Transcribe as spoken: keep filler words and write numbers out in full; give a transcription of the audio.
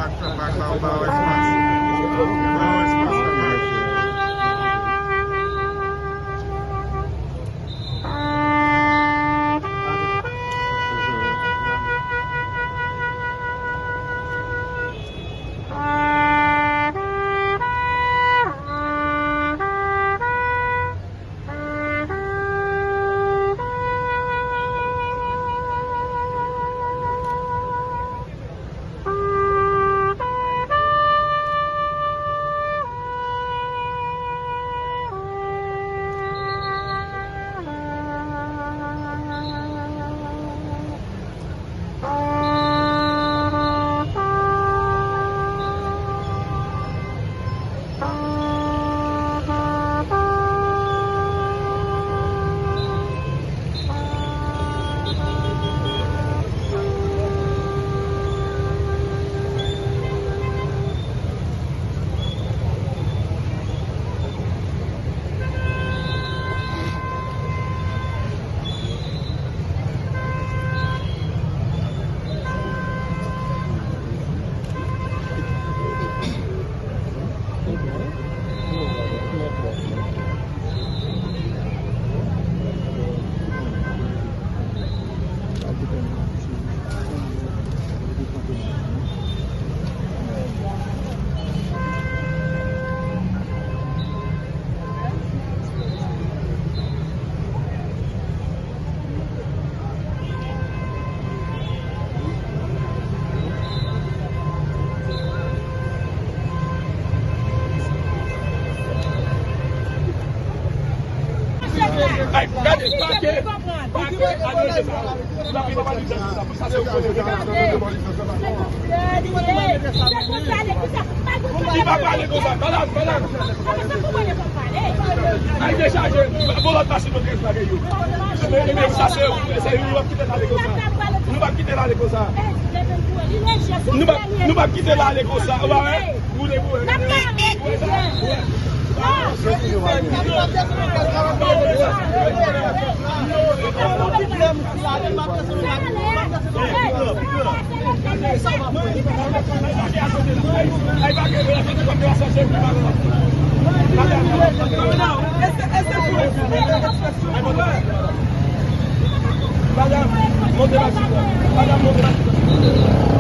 Bak la, ou ba yo espas. Ba yo espas nan mache. Ay, gade, pake, pake, ale, se sa. Sa se yon kote. Li pa prale konsa. Madanm, madanm. Ay, dechaje. Bon, lòt machin nou te lage yo. Men, men sa se, se, nou p ap kite l ale konsa. Nou p ap kite l ale konsa. Nou p ap, nou p ap kite l ale konsa. Ou pa wè? Boule, boule. Madanm, monte machin nan. Madanm, monte machin nan.